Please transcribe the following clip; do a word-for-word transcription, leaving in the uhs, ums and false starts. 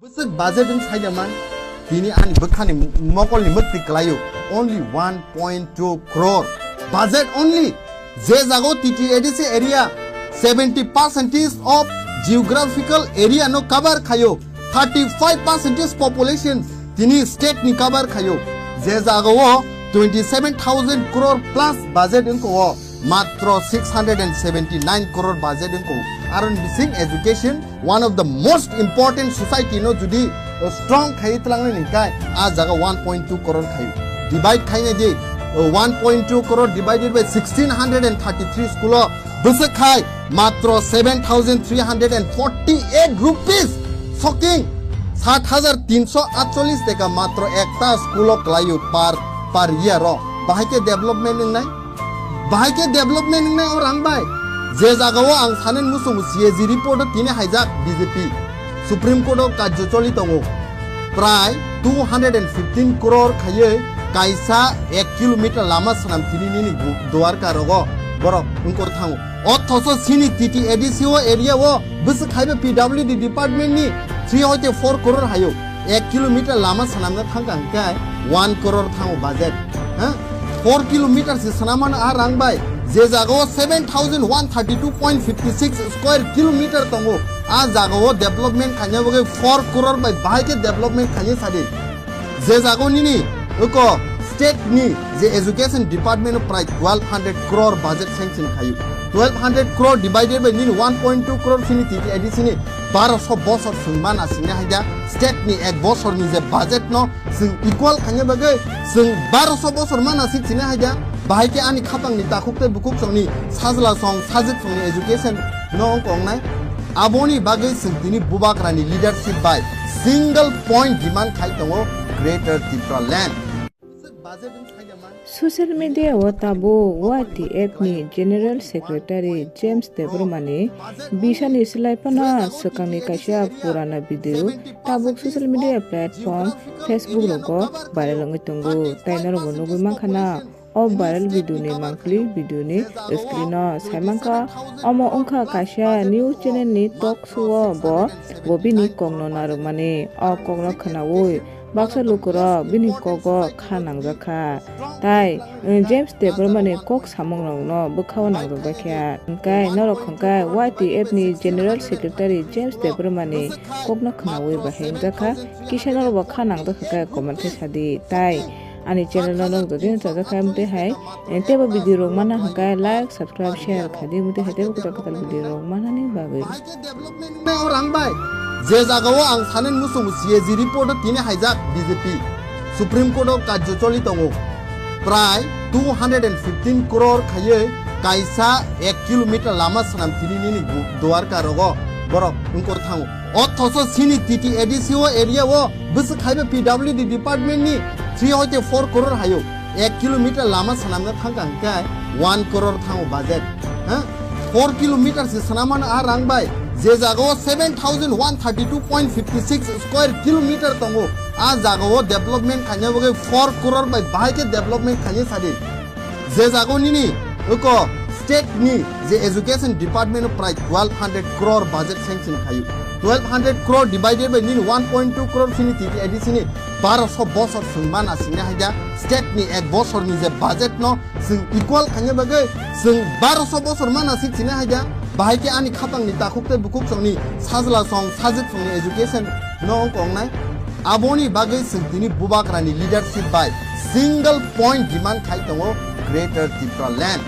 Bwswk budget wng saida man, tini ani bwkhani mokolni mwktwi kwlaio, only one point two crore budget only. Je jago T T A D C area seventy percentage of geographical area no cover khaio, thirty five percentage population tini state ni cover khaio. Je jago o twenty seven thousand crore plus budget wngko o, matro six hundred and seventy nine crore budget wngko. Aron bising education, one of the most important society no judi, uh, strong khai twlangnai ni kai, a jaga one point two crore khai. Divide khainai di, uh, one point two crore divided by sixteen hundred and thirty three school o bwswk khai matro seven thousand three hundred and forty eight rupees. Shocking! Sat hajar tinsho atcholish taka matro ekta school o kwlaio per, per year o. Bahai khe development wngnai? Bahai khe development wngnai o rang bai? Je jaga o ang sanen muchungo C A G report o tini haijak B J P. Supreme Court o kajjo choli tongo. Prai two hundred and fifteen crore khaiwi kaisa ek kilometer lama swnam tini nini gu-, Dwarka rogo borok wngkor thango. Othoso chini T T A D C o area o bwswk khaiba P W D department ni three hoite four crore haio. Ek kilometer lama swnamna thangka hwnkhe one crore thango budget. Ha? Four kilometer se swnamano a rang bai. Je jaga o seven thousand one thirty two point fifty six square kilometer tongo, a jaga o development khaina bagwi four crore bai bahai khe development khaina sadi. Je jago nini oko state ni je education department o prai twelve hundred crore budget sanction khayu. Twelve hundred crore divided by nini one point two crore sini T T A D C ni baroso bosor sung mana sini haida state ni ek bosor ni je budget no sung equal khaina bagwi sung baroso bosor mana si sini haida bahai khe ani khapang ni takhuk tei bukhuk song ni sajla song sajwk song ni education no ong kong nai. Aboni bagwi chwng tini Bubagrani leadership bai single point demand khai tongo Greater Tipraland. Social media o tabuk Y T F ni General Secretary James Debbarma ni bisani swlai phano swkangni kaisa purana video tabuk social media platform Facebook rogo viral wngwi tongo, tei norokbo nugwi mankha na. O viral video ni mangpili video ni screen o sai mankha, omo wngkha kaisa news channel ni talk show o bo, bo bini kok no narwkmani. O kok no khwnaui baksa lukurok bini kogo kha nangjak kha. Tai, eh, James Debbarma ni kok samung rok no bwkha o nangjak bai kha. Hwnkhe norok hwnkhe Y T F ni General Secretary James Debbarma ni kok no khwnaui bahai wngjak kha. Kisa norok bo kha nangjak kha khe comment khe sadi. Tai Ani channel no nwng jodi no chajak kha mtwi hai, eh, teibo video rok mana hwnkhe like, subscribe, share kha di mtwi hai teibo kwtal kwtal video rok manani bagwi. Development wngnai o rang bai. Je jaga o ang sanen muchungo C A G report o tini haijak B J P. Supreme Court o kajjo choli tongo. Prai two hundred and fifteen crore khaiwi kaisa ek kilometer lama swnam tini nini gu-, Dwarka rogo borok wngkor thango. Othoso chini T T A D C o area o bwswk khaiba P W D department ni three hoite four crore hayo. Ek kilometer lama swnamna thangka hwnkhe one crore thango budget. Ha? Four kilometer se swnamano a rang bai. Je jaga o seven thousand one thirty two point fifty six square kilometer tongo. A jaga o development khaina bagwi four crore bai bahai khe development khaina sadi. Je jago nini oko state ni je education department o prai twelve hundred crore budget sanction khayu. Twelve hundred crore divided by nini one point two crore sini T T A D C ni baroso bosor sung mana sini haida state ni ek bosor ni je budget no sung equal khaina bagwi sung baroso bosor mana si sini haida bahai khe ani khapang ni takhuk tei bukhuk song ni sajla song sajwk song ni education no ong kong nai. Aboni bagwi chwng tini Bubagrani leadership bai single point demand khai tongo Greater Tipraland.